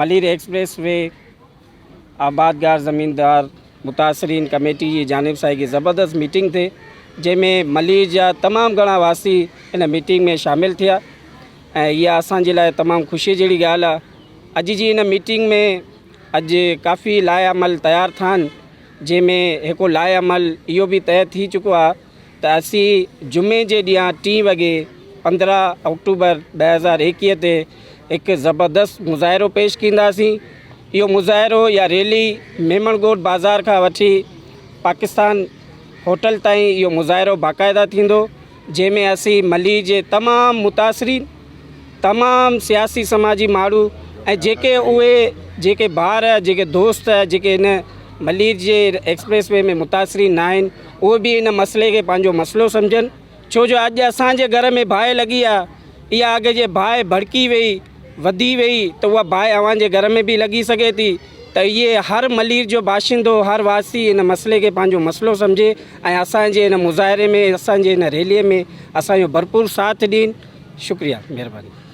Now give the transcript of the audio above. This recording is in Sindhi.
ملير ايڪسپريس وي آبادگار زميندار متاثرين ڪميٽي جي جانب سان هڪ زبردست ميٽنگ ٿي جنهن ۾ ملير جا تمام گهڻا واسي ان ميٽنگ ۾ شامل ٿيا ۽ اها اسان جي لاء تمام خوشي جهڙي ڳالهه آهي. اڄ جي ان ميٽنگ ۾ اڄ ڪافي لاء عمل تيار ٿيا آهن جنهن ۾ هڪ لاء عمل اهو به طئي ٿي چڪو آهي ته اسين جمعي جي ڏينهن ٽين وڳي 15 آڪٽوبر 2021 تي هڪ زبردست مظاهرو پيش ڪينداسين. اهو مظاهرو يا ريلي ميمڻ ڳوٺ بازار کان وٺي پاڪستان هوٽل تائين اهو مظاهرو باقاعده ٿيندو جنهن ۾ اسين ملير جي تمام متاثرين تمام سياسي سماجي ماڻهو ۽ جيڪي اهي جيڪي ڀائر جيڪي دوست جيڪي هن ملير جي ايڪسپريس وي ۾ متاثرين نه آهن اهي به ان مسئلي کي پنهنجو مسئلو سمجهن ڇو جو اڄ اسان جي گهر ۾ باهه لڳي آ اها اڳ جي باهه ڀڙڪي وئي وڌي وئي ته اها باهه اوهان جي گهر ۾ به لڳي سگهي ٿي ته اهي هر ملير جو باشندو هر واسي ان مسئلي کي پنهنجو مسئلو سمجهي ۽ اسان جي ان مظاهري ۾ اسان جي ان ريلي ۾ اسان جو ڀرپور ساٿ ڏين شڪريه مهرباني.